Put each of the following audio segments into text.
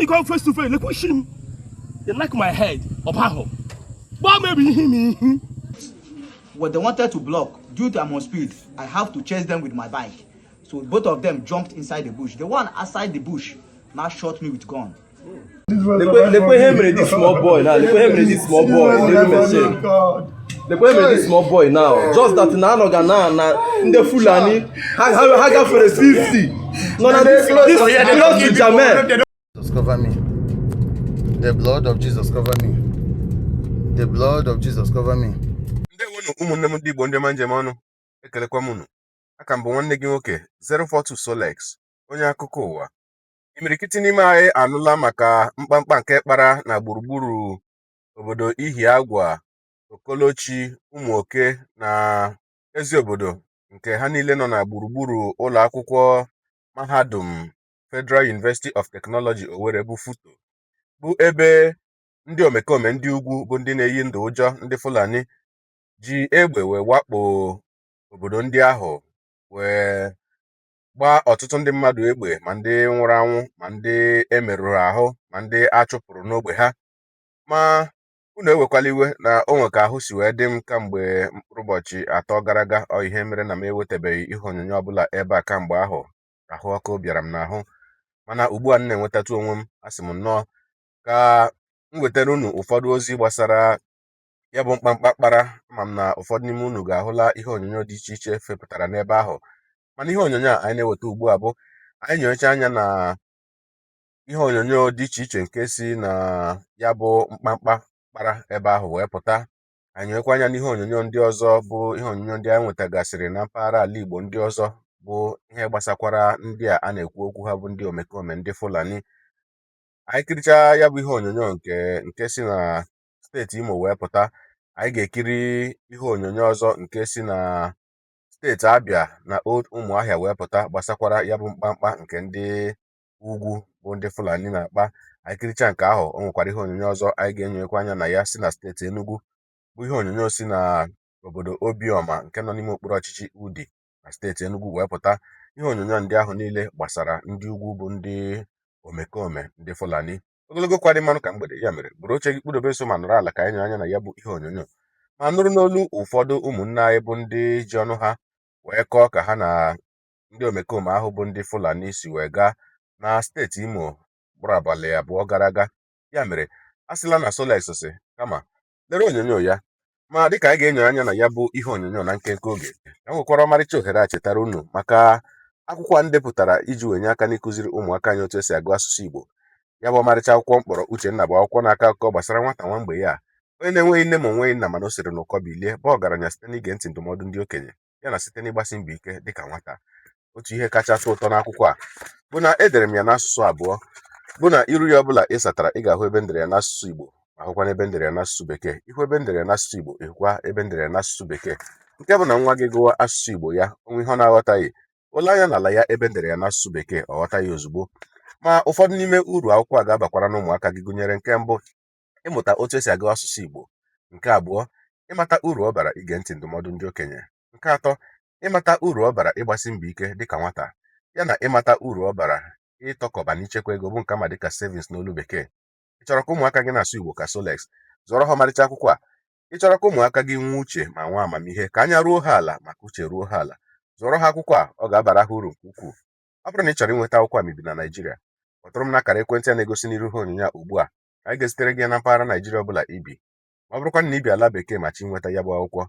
Come face to face, lekwa isi m. They knock my head, ọba ahụ gbaa m ebe ihe na ihu. What they wanted to block, due to I'm on speed, I have to chase them with my bike. So both of them jumped inside the bush. The one outside the bush now shot me with gun. Lekwe, lekwe ihe mere this small boy now. Lekwe ihe mere this small boy n'elu machine. Lekwe ihe mere this small boy now. Just that na anọga na ndị Fulani ha gafere 50 nọ na this close to Jamen. Jesus cover me. The blood of Jesus cover me. The blood of Jesus cover me. Ndewonu, ụmụnne m ndị Igbo, ndị ọma njem ọnụ. Ekelekwa m unu. Aka m bụ nwanne gị nwoke 042 Solex, onye akụkọ ụwa. Imirikiti n'ime anyị anụla maka mkpamkpa nke kpara na gburugburu obodo Ihiagwa, Okolochi, Ụmụoke na ezi obodo nke ha niile nọ na gburugburu ụlọ akwụkwọ mahadum Federal University of Technology Owerri, bụ FUTO, bụ ebe ndị omekome ndị ugwu, bụ ndị na-eyi ndụ ụjọ, ndị Fulani, ji egbe wee wakpo obodo ndị ahụ, wee gbaa ọtụtụ ndị mmadụ egbe, ma ndị nwụrụ anwụ, ma ndị emerụrụ ahụ, ma ndị a chụpụrụ n'ogbe ha. Ma unu ewekwala iwe na o nwe ka ahụ si wee dị m kamgbe mkpụrụ ụbọchị 3 gara aga. Ọ ihe mere na m ewetabeghị ihe onyonyo ọbụla ebe a kamgbe ahụ. Ahụ ọkụ bịara m n'ahụ, mana ugbu a m na-enwetatụ onwe m, asị m nnọọ ka m wetara unu ụfọdụ ozi gbasara ya bụ mkpamkpa kpara. Ama m na ụfọdụ n'ime unu ga-ahụla ihe onyonyo dị iche iche fepụtara n'ebe ahụ, mana ihe onyonyo a anyị na-eweta ugbu a bụ anyị nyocha anya na ihe onyonyo dị iche iche nke si na ya bụ mkpamkpa kpara ebe ahụ wee pụta. Anyị nwekwa anya n'ihe onyonyo ndị ọzọ, bụ ihe onyonyo ndị anyị nwetagasịrị na mpaghara ala Igbo ndị ọzọ, bụ ihe gbasakwara ndị a a na-ekwu okwu ha, bụ ndị omekome ndị Fulani. Anyị kirichaa ya bụ ihe onyonyo nke si na steeti Imo wee pụta, anyị ga-ekiri ihe onyonyo ọzọ nke si na steeti Abịa na Old Ụmụahịa wee pụta, gbasakwara ya bụ mkpamkpa nke ndị ugwu, bụ ndị Fulani, na-akpa. Anyị kirichaa nke ahụ, o nwekwara ihe onyonyo ọzọ anyị ga-enyekwa anya na ya si na steeti Enugu, bụ ihe onyonyo si na obodo Obiọma nke nọ n'ime okpuru ọchịchị Udi na steeti Enugu wee pụta. Ihe onyonyo ndị ahụ niile gbasara ndị ugwu, bụ ndị omekome ndị Fulani. Ogologo kwa dị mmanụ ka mgbede ya mere, buru oche gị kpụdobe nso ma nọrọ ala ka anyị nyere anya na ya bụ ihe onyonyo, ma nụrụ n'olu ụfọdụ ụmụnne anyị, bụ ndị ji ọnụ ha wee kọọ ka ha na ndị omekome ahụ, bụ ndị Fulani, si wee gaa na steeti Imo mkpụrụ abalị 2 gara aga. Ya mere, a sịla na Solex si, kama lere onyonyo ya. Ma dịka anyị ga-enyo anya na ya bụ ihe onyonyo na nkenke oge, ka m nwekwara ọmarịcha ohere a chetara unu maka akwụkwọ a m depụtara iji wee nye aka n'ịkụziri ụmụaka anyị otu esi agụ asụsụ Igbo. Ya bụ ọmarịcha akwụkwọ mkpọrọ Uchenna bụ akwụkwọ na-akọ akụkọ gbasara nwata nwa mgbe ya, onye na-enweghị nne ma onweghị nna, mana o siri n'ụkọ bilie bụ ọgaranya site n'ige ntị ndụmọdụ ndị okenye ya na site n'ịgbasi mbọ ike dịka nwata. Otu ihe kacha atọ ụtọ n'akwụkwọ a bụ na edere m ya n'asụsụ abụọ, bụ na iru ya ọbụla ị satara, ị ga-ahụ ebe m dere ya n'asụsụ Igbo, ma hụkwa n'ebe m dere ya n'asụsụ Bekee. Ịhụ ebe m dere ya n'asụsụ Igbo, ịhụkwa ebe m dere ya n'asụsụ Bekee, nke bụ na nwa gị gụwa asụsụ Igbo ya, onwe ihe ọ na-aghọtaghị, ole anya n'ala ya ebe m dere ya n'asụsụ Bekee, ọ ghọta ya ozugbo. Ma ụfọdụ n'ime uru akwụkwọ a ga-abakwara n'ụmụaka gị gụnyere: nke mbụ, ịmụta otu esi agụ asụsụ Igbo; nke abụọ, ịmata uru ọ bara ige ntị ndụmọdụ ndị okenye; nke atọ, ịmata uru ọ bara ịgbasi mbọ ike dịka nwata, ya na ịmata uru ọ bara ịtọkọba na ichekwa ego, bụ nke ama dịka savings n'olu Bekee. Ị chọrọ ka ụmụaka gị na-asụ Igbo ka Solex? Zụọrọ ha ọmarịcha akwụkwọ a. Ị chọrọ ka ụmụaka gị nwee uche ma nwee amamihe, ka anya ruo ha ala maka uche ruo ha ala? Zụọrọ ha akwụkwọ a, ọ ga-abara ha uru nke ukwuu. Ọ bụrụ na ị chọrọ inweta akwụkwọ a ma ibi na Naịjirịa, kpọtụrụ m n'akara ekwentị a na-egosi n'iru ihe onyonyo a ugbu a. Anyị ga-ezitere gị ya na mpaghara Naịjirịa ọbụla ibi. Ma ọ bụrụkwa na ibi ala Bekee ma chi nweta ya bụ akwụkwọ,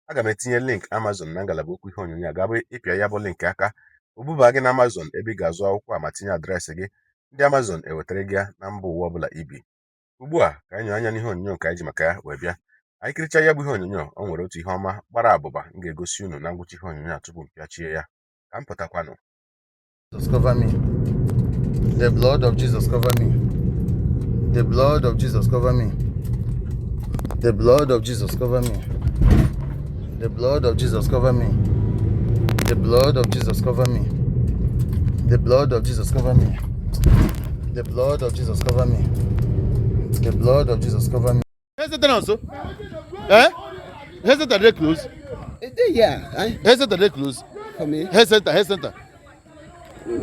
aga m etinye link Amazon na ngalaba okwu ihe onyonyo a. Ga-abụ ịpịa ya bụ link aka, o buba gị na Amazon ebe ị ga-azụ akwụkwọ a ma tinye address gị. Ndị Amazon ewetara gị ya na mba ụwa ọbụla ibi. Ugbu a, ka anyị nyoo anya n'ihe onyonyo nke anyị ji maka ya wee bịa. Anyị kirichaa ya bụ ihe onyonyo, o nwere otu ihe ọma gbara abụba m ga-egosi unu na ngwụcha ihe onyonyo a tupu m pịachie ya. Ka m pụtakwanụ. Jesus cover me. The blood of Jesus cover me. The blood of Jesus cover me. The blood of Jesus cover me. The blood of Jesus cover me. The blood of Jesus cover me. The blood of Jesus cover me. The blood of Jesus cover me. The blood of Jesus cover me. Health center now so? Eh? Health center dey close? Yeah, eh? Health center dey close? For me. Health center, health center.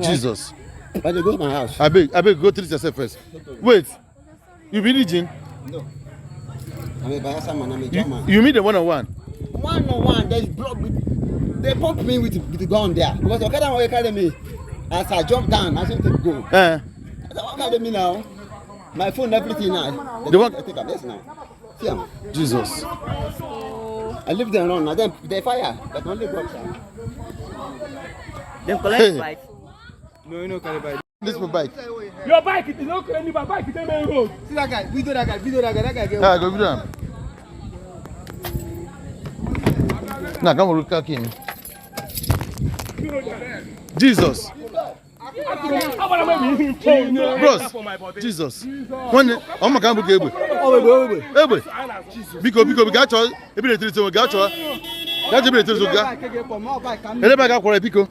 Jesus. I dey go my house. Abeg, abeg, go treat yourself first. Wait, you be Nijin? No. I'm a Bayelsa man. I'm a You, German. you meet the one on one. One on one, they block me. They pump me with the gun there because Okada wan carry me. As I jump down, I say take go. Eh. I say wan carry me now. My phone, everything now. They The one- they take am. Yes now. See am. Jesus. I leave them run. Na them they fire, but only God sha. Dem collect Hey. bike. This my bike. Your bike is not carry me, my bike is main road. See that guy, video that guy, video that guy, that guy get Ah, go video am. Na come look at him. Jesus. Bros. Jesus. Nwanne, ọ maka mbụ ka egbe. Egbe. Biko biko gaa chọọ ebe na-etiri onwe gaa chọọ. Gaa chọọ ebe na-etiri onwe gaa. Elebe aka kwara biko.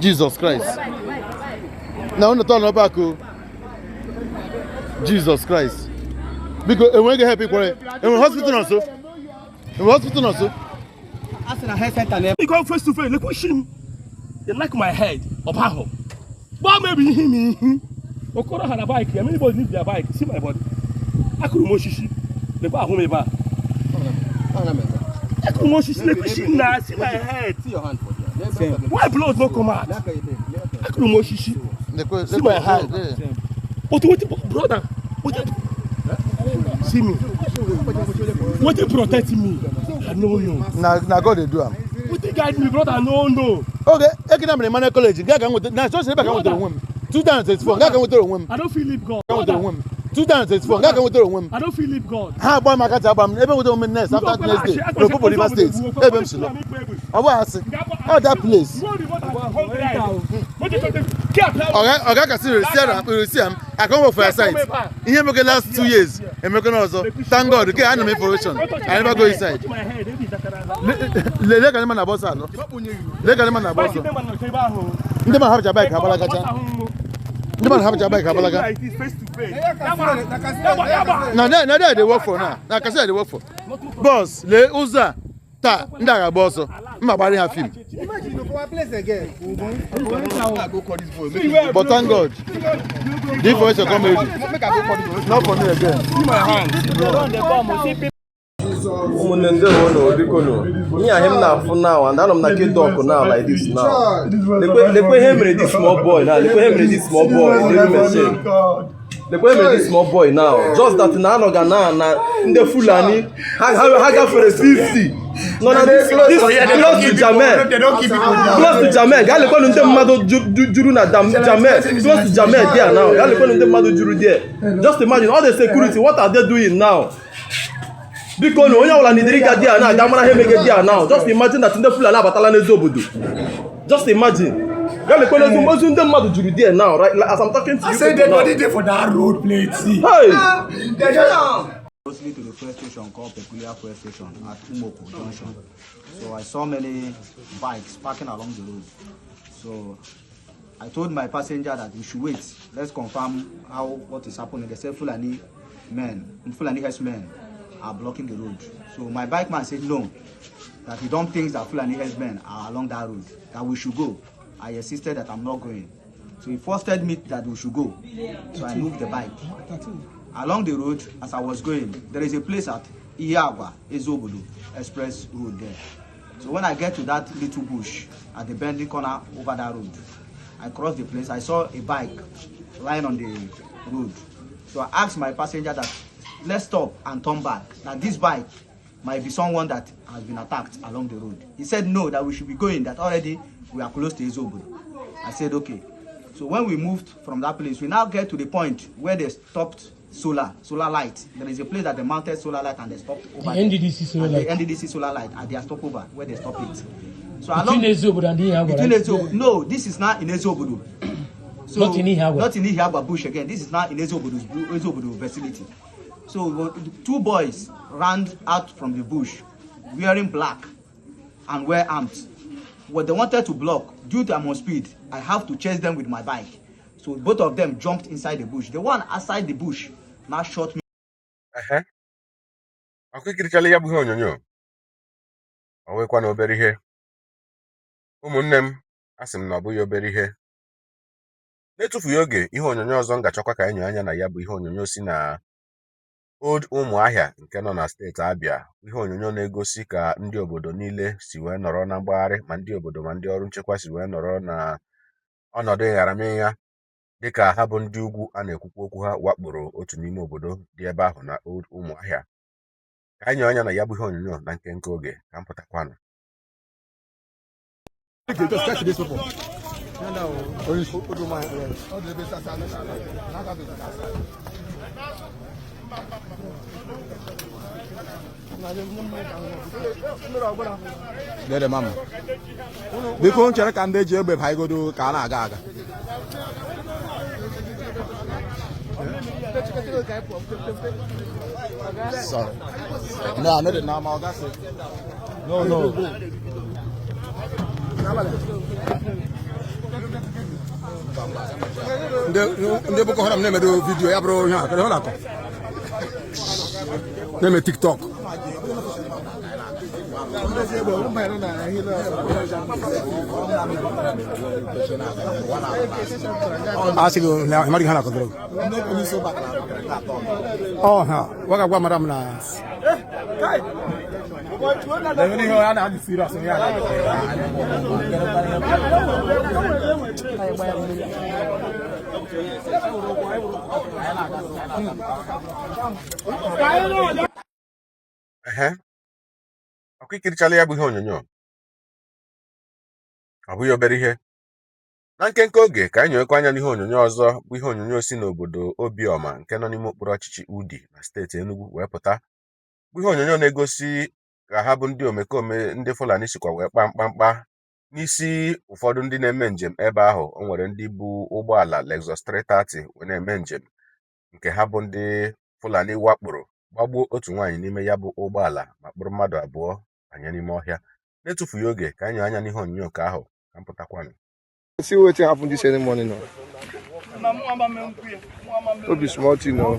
Jesus Christ. Na unu tọn back o. Jesus Christ. Biko enweghị help ịkwara. Enwe hospital nọ nso. Enwe hospital nọ nso. Asị na health center na You go face to face, look what shim. They knock my head. Ọba ahụ. Gbaa m ebe ihe m ihu. Okoro ha na bike ya, many boys leave their bike. See my body. Akụrụ m osisi. Lekwa ahụ m ebe a. Akụrụ m osisi, lekwa isi m na see my head. Why blood no come out? Akụrụ m osisi. Lekwe- See my hand. lekwe- Wetin wetin brother? Wetin see me? Wetin protect me? I no know. Na na God dey do am. Wetin guide me, brother? I no know. Oge ekene mere Emmanuel College nke a ka m nweta na chọọchị ebe a ka m nwetara onwe m 2024 nke a ka m nwetara onwe m I no fit leave God. ka m nwetara onwe m 2024 nke a ka m nwetara onwe m I no fit leave God. Ha agba m aka ji agba m ebe nwetara onwe m next after next day n'Opopo Rivers State ebe m si lọ ọ bụ asị ọ that place. Ọga ọga kasị resi am I come work for your site ihe emeke last 2 years emeke n'ọzọ. Thank God ke ana m information I never go inside. Lee ka ndị mmadụ na-agba ọsọ alọ, lee ka ndị mmadụ na-agba ọsọ, ndị mmadụ hapụcha bike agbalaga, ndị mmadụ hapụcha bike agbalaga. Na there, na there I dey work for now. Na Katsina I dey work for. Boss, lee ụzọ a taa ndị a ga-agba ọsọ mma gbara ha film. Imagine you for one place again. But thank God the information come early, not for me again. Ụmụnne, ndewo nụ, biko nụ, ihe ahụ m na-afụ now and anọ m na K-Dog now like this now. Lekwe lekwe ihe mere this small boy now, lekwe ihe mere this small boy n'elu machine, lekwe ihe mere this small boy now. Just that na anọga na na ndị Fulani ha ha ha gafere 50 nọ na this close to Jamen, close to Jamen. Gaa lekwenụ ndị mmadụ juru na Jamen, close to Jamen there now. Gaa lekwenụ ndị mmadụ juru there. Just imagine all the security, what are they doing now? Biko na onye ọbụla nidiri ga there na aga mara ha emege there now. Just imagine that ndị Fulani abatala n'ezi obodo. Just imagine, gaa lekwenụ ozu ozu ndị mmadụ juru there now, right, like, as I'm talking to you people now. Dey for that road plenty. Hey! Closely to the fuel station called Peculiar Fuel Station at Umoko Junction. So I saw many bikes parking along the road. So I told my passenger that we should wait. Let's confirm how what is happening. They said Fulani men, Fulani herdsmen are blocking the road. So my bike man said no, that he don't think that Fulani herdsmen are along that road, that we should go. I insisted that I'm not going. So he forced me that we should go. So I moved the bike. Along the road, as I was going, there is a place at Ihiagwa, Ezobodo Express Road there. So when I get to that little bush at the bending corner over that road, I crossed the place. I saw a bike lying on the road. So I asked my passenger that let's stop and turn back. That this bike might be someone that has been attacked along the road. He said no, that we should be going, that already we are close to Ezobodo. I said okay. So when we moved from that place, we now get to the point where they stopped solar light. There is a place that they mounted solar light and they stopped over. The NDDC solar At light. The NDDC solar light at their stopover where they stop it. So Between Ezobodo and Ihiagwa, Between right? Ezobodo. No, this is not in Ezobodo. So, Not in Ihiagwa. Not in Ihiagwa bush again. This is not in Ezobodo's Ezobodo vicinity. So the two boys ran out from the bush wearing black and were armed. What they wanted to block, due to I'm on speed, I have to chase them with my bike. So both of them jumped inside the bush. The one outside the bush now shot me. Ehe, ọkụ ikirichala ya bụ ihe onyonyo, ọ nwekwa na obere ihe. Ụmụnne m, asị m na ọ bụghị obere ihe. N'etufughị oge, ihe onyonyo ọzọ m ga-achọkwa ka anyị nyoo anya na ya bụ ihe onyonyo si na Old Ụmụahịa nke nọ na steeti Abịa. Ihe onyonyo na-egosi ka ndị obodo niile si wee nọrọ na mgbagharị, ma ndị obodo ma ndị ọrụ nchekwa si wee nọrọ na ọnọdụ ịgharamịgha dịka ha bụ ndị ugwu a na-ekwukwa okwu ha wakporo otu n'ime obodo dị ebe ahụ na Old Ụmụahịa. Ka anyị nyoo anya na ya bụ ihe onyonyo na nkenke oge ka m pụtakwanụ. Just catch these people. Dede mama. Biko nchere ka ndị ji egbe baigodo ka a na-aga aga. Sorry. No, I know the now, my say. No, no. Ndị Boko Haram na-emedo vidiyo ya bụrụ ihe a kedu ihe ọ na-akọ na-eme TikTok. A sị gị na ịmarị ihe ha na-akọdoro gị. Ọ ha waga gwa madam na Ehe, ọkwa ikirichala ya bụ ihe onyonyo, ọ bụghị obere ihe. Na nkenke oge ka anyị nyewekwa anya n'ihe onyonyo ọzọ bụ ihe onyonyo si n'obodo Obiọma nke nọ n'ime okpuru ọchịchị Udi na steeti Enugu wee pụta, bụ ihe onyonyo na-egosi ka ha bụ ndị omekome ndị Fulani sikwa wee kpaa mkpamkpa n'isi ụfọdụ ndị na-eme njem ebe ahụ. O nwere ndị bu ụgbọala Lexus 330 wee na-eme njem nke ha bụ ndị Fulani wakporo, gbagbuo otu nwaanyị n'ime ya bụ ụgbọala ma kpụrụ mmadụ abụọ banye n'ime ọhịa. N'etufughị oge ka anyị nyoo anya n'ihe onyonyo nke ahụ ka m pụtakwanụ. See wetin happen this early morning o. No be small thing o.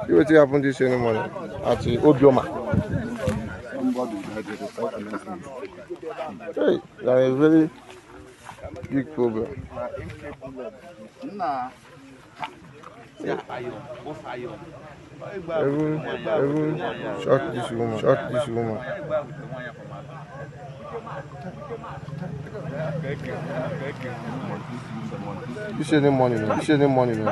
See wetin happen this early morning at Obioma. Hey, na a very big problem. Even even shot this woman, shot this woman. This early morning, this early morning.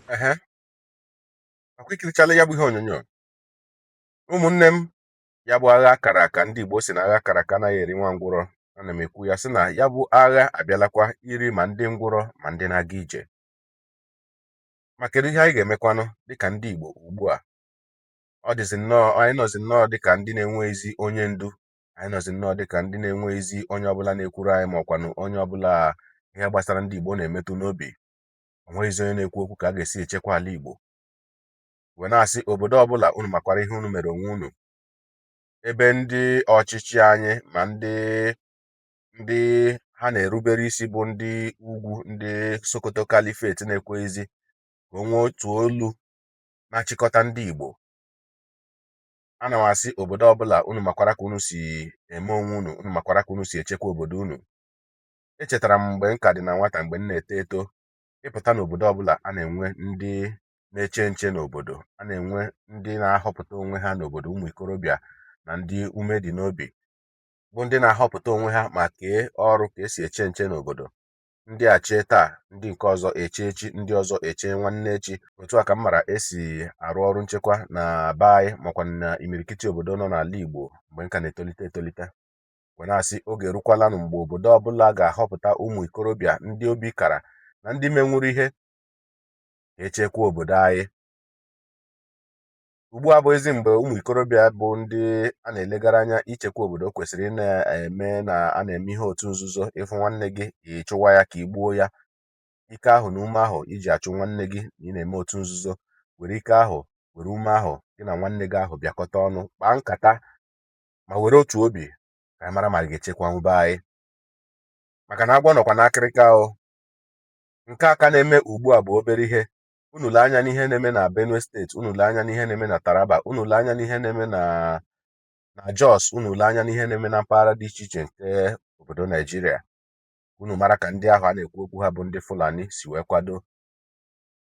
Ehe, ọkwa ikirichala ya bụ ihe onyonyo. Ụmụnne m, ya bụ agha akara aka ndị Igbo si na agha akara aka anaghị eri nwa ngwụrọ. Ana m ekwu ya sị na ya bụ agha abịalakwa iri ma ndị ngwụrọ ma ndị na-aga ije. Ma kedu ihe anyị ga-emekwanụ dịka ndị Igbo ugbu a? Ọ dịzị nnọọ, anyị nọzi nnọọ dịka ndị na-enweghịzi onye ndu, anyị nọzi nnọọ dịka ndị na-enweghịzi onye ọbụla na-ekwuru anyị ma ọkwanụ onye ọbụla ihe gbasara ndị Igbo na-emetụ n'obi. O nweghịzi onye na-ekwu okwu ka a ga-esi echekwa ala Igbo. Wee na-asị obodo ọbụla unu makwara ihe unu mere onwe unu, ebe ndị ọchịchị anyị ma ndị ha na-erubere isi bụ ndị ugwu, ndị Sokoto Caliphate na-ekweghịzi ka o nwee otu olu na-achịkọta ndị Igbo. Ana m asị obodo ọbụla unu makwara ka unu si eme onwe unu, unu makwara ka unu si echekwa obodo unu. Echetara m mgbe m ka dị na nwata, mgbe m na-eto eto, ịpụta n'obodo ọbụla a na-enwe ndị na-eche nche n'obodo, a na-enwe ndị na-ahọpụta onwe ha n'obodo, ụmụ ikorobịa na ndị ume dị n'obi bụ ndị na-ahọpụta onwe ha ma kee ọrụ ka esi eche nche n'obodo. Ndị a chee taa, ndị nke ọzọ eche echi, ndị ọzọ eche nwanne echi. Otu a ka m mara esi arụ ọrụ nchekwa na be anyị makwa na imirikiti obodo nọ n'ala Igbo mgbe m ka na-etolite etolite. Wee na-asị oge erukwalanụ mgbe obodo ọbụla ga-ahọpụta ụmụ ikorobịa ndị obi kara na ndị menwuru ihe ka echekwa obodo anyị. Ugbu a abụghịzi mgbe ụmụ ikorobịa bụ ndị a na-elegara anya ichekwa obodo kwesịrị ị na-eme na a na-eme ihe otu nzuzo. Ịfụ nwanne gị, ị chụwa ya ka ị gbuo ya. Ike ahụ na ume ahụ iji achụ nwanne gị na ị na-eme otu nzuzo, were ike ahụ Were ume ahụ, gị na nwanne gị ahụ bịakọta ọnụ, kpaa nkata ma were otu obi ka anyị mara ma anyị ga-echekwanwu be anyị, maka na agwọ nọkwa n'akịrịka o. Nke a ka na-eme ugbu a bụ obere ihe. Unu lee anya n'ihe na-eme na Benue Steeti, unu lee anya n'ihe na-eme na Taraba, unu lee anya n'ihe na-eme na Jos, unu lee anya n'ihe na-eme na mpaghara dị iche iche nke obodo Naijiria. Unu mara ka ndị ahụ a na-ekwu okwu ha bụ ndị Fulani si wee kwado.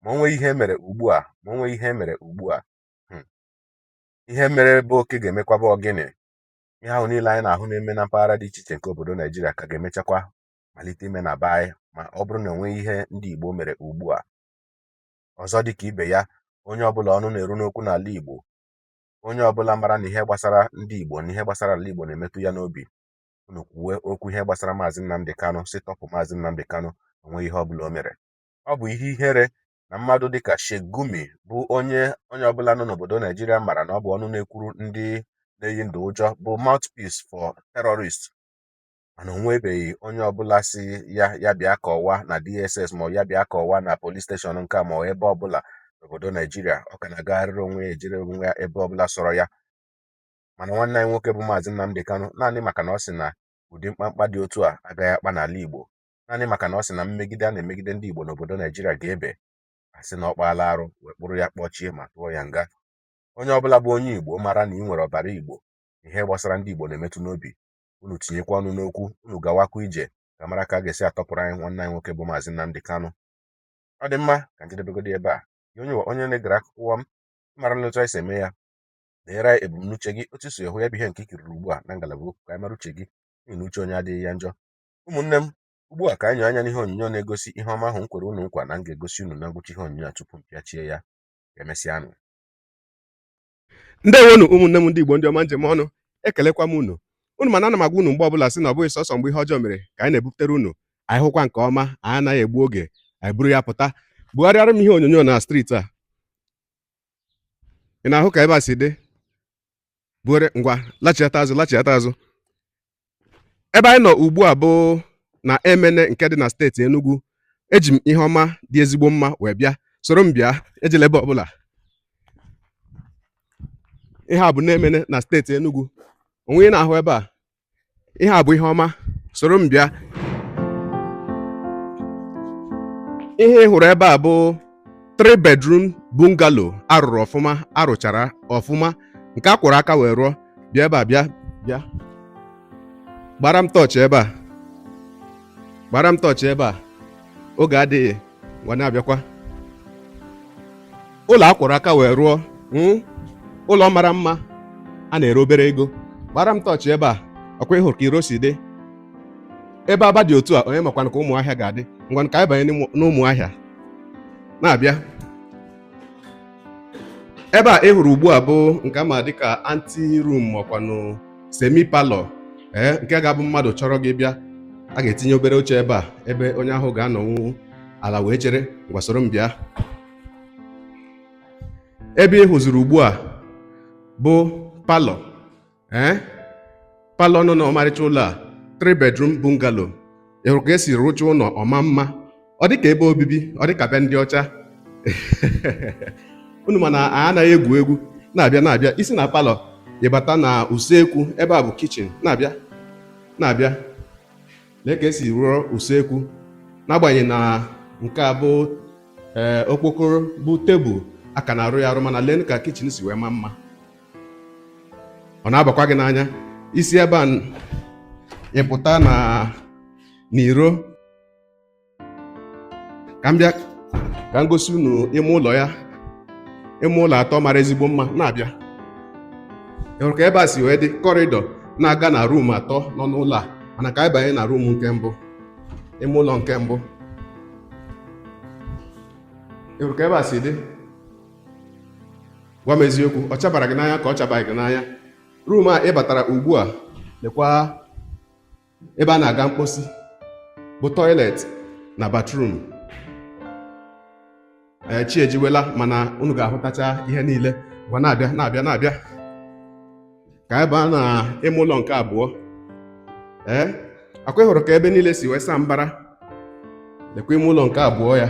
Ma o nweghị ihe mere ugbu a, ma o nweghị ihe mere ugbu a, ihe mere bụ oke ga-emekwaba ọgịnị. Ihe ahụ niile anyị na-ahụ na-eme na mpaghara dị iche iche nke obodo Naijiria ka ga-emechakwa malite ime na be anyị, ma ọ bụrụ na enweghị ihe ndị Igbo mere ugbu a. Ọzọ dịka ibe ya, onye ọbụla ọnụ na-eru n'okwu n'ala Igbo, onye ọbụla mara na ihe gbasara ndị Igbo na ihe gbasara ala Igbo na-emetụ ya n'obi, unu kwuwe okwu ihe gbasara Maazị Nnamdi Kanu, si tọpụ Maazị Nnamdi Kanu, onweghị ihe ọbụla o mere. Ọ bụ ihe ihere na mmadụ dịka Sheikh Gumi, bụ onye ọbụla nọ n'obodo Naijiria mara na ọ bụ ọnụ na-ekwuru ndị na-eyi ndụ ụjọ, bụ mouthpiece for terrorists, mana o nwebeghị onye ọbụla si ya ya bịa kọwaa na DSS, ma ọ ya bịa kọwaa na police station nke a, ma ọ ebe ọbụla n'obodo Naijiria. Ọ ka na-agagharịrị onwe ya, ejere onwe ya ebe ọbụla sọrọ ya. Mana nwanne anyị nwoke bụ Maazị Nnamdi Kanu, naanị maka na ọ sị na ụdị mkpamkpa dị otu a agaghị akpa n'ala Igbo, naanị maka na ọ sị na mmegide a na-emegide ndị Igbo n'obodo Naijiria ga-ebe, asị na ọ kpaala arụ, wee kpụrụ ya kpọchie ma tụọ ya nga. Onye ọbụla bụ onye Igbo mara na ị nwere ọbara Igbo, ihe gbasara ndị Igbo na-emetụ n'obi, unu tinyekwa ọnụ n'okwu, unu gawakwa ije ka mara ka a ga-esi atọpụrụ anyị nwanne anyị nwoke bụ Maazị Nnamdi Kanu. Ọ dị mma, ka njedebegodi ebe a. Gị onye na-egere akụkọ ụwa m, mara na otu anyị si eme ya, deere anyị ebumnuche gị, otu si hụ ya bụ ihe nke i kiriri ugbu a na ngalaba okwu, ka anyị mara uche gị, n'ihi na uche onye adịghị ya njọ. Ụmụnne m, ugbu a ka anyị nyoo anya n'ihe onyonyo na-egosi ihe ọma ahụ m kwere unu nkwa na m ga-egosi unu na ngwụcha ihe onyonyo a tupu m pịachie ya. Ka emesịanụ. Ndewonu, ụmụnne m ndị Igbo, ndị ọma njem ọnụ, ekelekwa m unu. Unu mana ana m agwa unu mgbe ọbụla sị na ọ bụghị sọsọ mgbe ihe ọjọọ mere ka anyị na-ebuputere unu. Anyị hụkwa nke ọma, anyị anaghị egbu oge, anyị buru ya pụta. Bugharịara m ihe onyonyo na street a. Ị na-ahụ ka ebe a si dị? Bugharị ngwa, lachiata azụ, lachiata azụ. Ebe anyị nọ ugbu a bụ na Emene nke dị na steeti Enugu. Eji m ihe ọma dị ezigbo mma wee bịa. Soro m bịa, ejela ebe ọbụla. Ihe a bụ n'Emene na steeti Enugu. Onwe ị na-ahụ ebe a, ihe a bụ ihe ọma. Soro m bịa. Ihe ị hụrụ ebe a bụ 3 bedroom bungalow arụrụ ọfụma, arụchara ọfụma, nke a kwụrụ aka wee rụọ. Bịa ebe a, bịa, bịa, gbara m tọọchị ebe a, gbara m tọọchị ebe a. Oge adịghị, ngwa na-abịakwa. Ụlọ a kwụrụ aka wee rụọ, ụlọ mara mma a na-ere obere ego. Gbara m tọọchị ebe a. Ọkwa ị hụrụ ka iro si dị ebe aba dị otu a? Onye makwanụ ka Ụmụahịa ga-adị? Ngwa, ka anyị banye n'Ụmụahịa. Na-abịa ebe a ị hụrụ ugbu a bụ nke ama dịka ante room, makwanụ semi parlour, ee, nke ga-abụ mmadụ chọrọ gị bịa, a ga-etinye obere oche ebe a, ebe onye ahụ ga-anọnwu ala wee chere. Ngwa, soro m bịa. Ebe ị hụziri ugbu a bụ parlour, ee, parlour nọ n'ọmarịcha ụlọ a, 3 bedroom bungalow. Ị hụrụ ka esi rụcha ụlọ ọma mma? Ọ dị ka ebe obibi, ọ dị ka be ndị ọcha. Unu mana anyị anaghị egwu egwu. Na-abịa, na-abịa. Isi na parlour ịbata na usekwu. Ebe a bụ kitchen. Na-abịa, na-abịa. Lee ka esi rụọ usekwu. N'agbanyeghị na nke a bụ ee okpokoro bụ tebụl, a ka na-arụ ya arụ, mana lee ka kitchen si wee maa mma. Ọ na-abakwa gị n'anya. Isi ebe a ịpụta na n'iro. Ka m bịa ka m gosi unu ime ụlọ ya, ime ụlọ atọ mara ezigbo mma. Na-abịa. Ị hụrụ ka ebe a si wee dị corridor na-aga na room atọ nọ n'ụlọ a? Mana ka anyị banye na room nke mbụ, ime ụlọ nke mbụ. Ị hụrụ ka ebe a si dị? Gwa m eziokwu, ọ chabara gị n'anya ka ọ chabaghị gị n'anya? Room a ị batara ugbu a, lekwa ebe a na-aga mkposi bụ toilet na bathroom. Ee, chi ejiwela, mana unu ga-ahụtacha ihe niile. Ngwa, na-abịa, na-abịa, na-abịa. Ka ebe a na ime ụlọ nke abụọ. Ee, akwa ị hụrụ ka ebe niile si wee saa mbara? Lekwa ime ụlọ nke abụọ ya.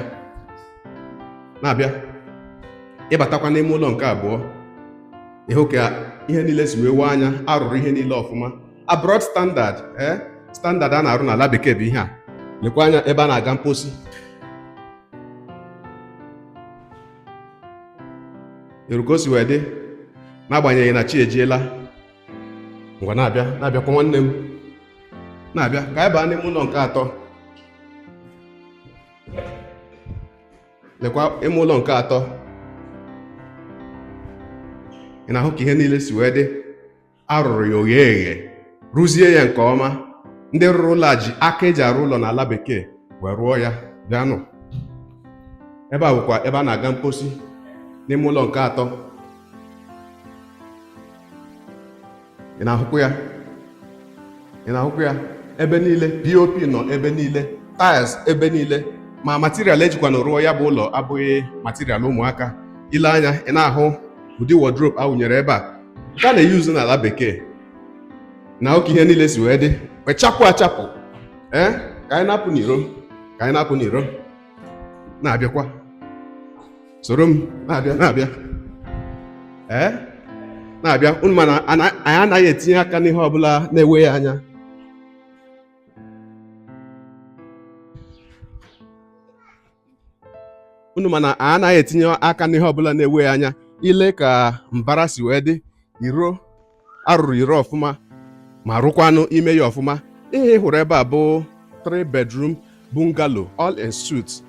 Na-abịa. Ị batakwa n'ime ụlọ nke abụọ, ị hụ ka ihe niile si wee waa anya. Arụrụ ihe niile ọfụma, abroad standard, ee, standard a na-arụ n'ala bekee bụ ihe a. Lekwa anya ebe a na-aga mposi. Ị hụrụ ka o si wee dị n'agbanyeghị na chi ejiela. Ngwa, na-abịa, na-abịakwa nwanne m, na-abịa ka anyị baa n'ime ụlọ nke atọ. Lekwa ime ụlọ nke atọ. Ị na-ahụ ka ihe niile si wee dị. Arụrụ ya oghe eghe, rụzie ya nke ọma. Ndị rụrụ ụlọ a ji aka eji arụ ụlọ n'ala bekee wee rụọ ya. Bịanụ, ebe a bụkwa ebe a na-aga mposi n'ime ụlọ nke atọ. Ị na-ahụkwa ya? Ị na-ahụkwa ya? Ebe niile POP nọ, ebe niile tiles, ebe niile ma material ejikwanụ rụọ ya bụ ụlọ abụghị material ụmụaka. I lee anya, ị na-ahụ ụdị wardrobe awụnyere ebe a nke a na-eyuzu n'ala bekee na oke ihe niile si wee dị wee chapụ achapụ. Ee, ka anyị na-apụ n'iro, ka anyị na-apụ n'iro, na-abịakwa, soro m na-abịa, na-abịa, ee, na-abịa. Unu mana anyị anaghị etinye aka n'ihe ọbụla na-ewe ya anya. Unu mana anyị anaghị etinye aka n'ihe ọbụla na-ewe ya anya. I lee ka mbara si wee dị, iro arụrụ iro ọfụma ma rụkwanụ ime ya ọfụma. Ihe ị hụrụ ebe a bụ 3 bedroom bungalow all en suite.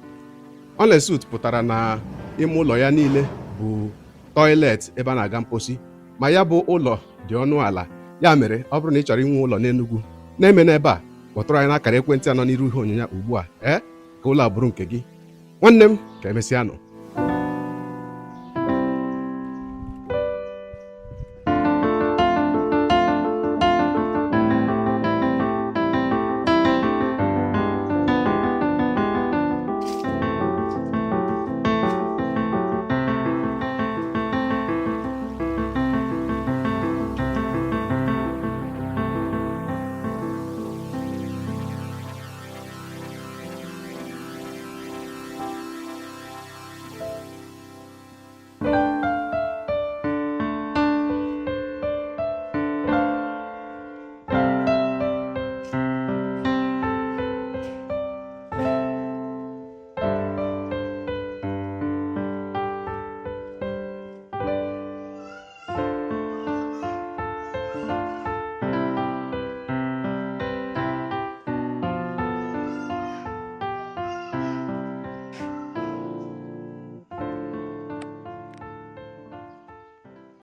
All en suite pụtara na ime ụlọ ya niile bụ toilet, ebe a na-aga mposi. Ma ya bụ ụlọ dị ọnụ ala. Ya mere, ọ bụrụ na ị chọrọ inwe ụlọ n'Enugu na-eme n'ebe a, kpọtụrụ anyị n'akara ekwentị a nọ n'iru ihe onyonyo ugbu a, ee, ka ụlọ a bụrụ nke gị. Nwanne m, ka emesịanụ.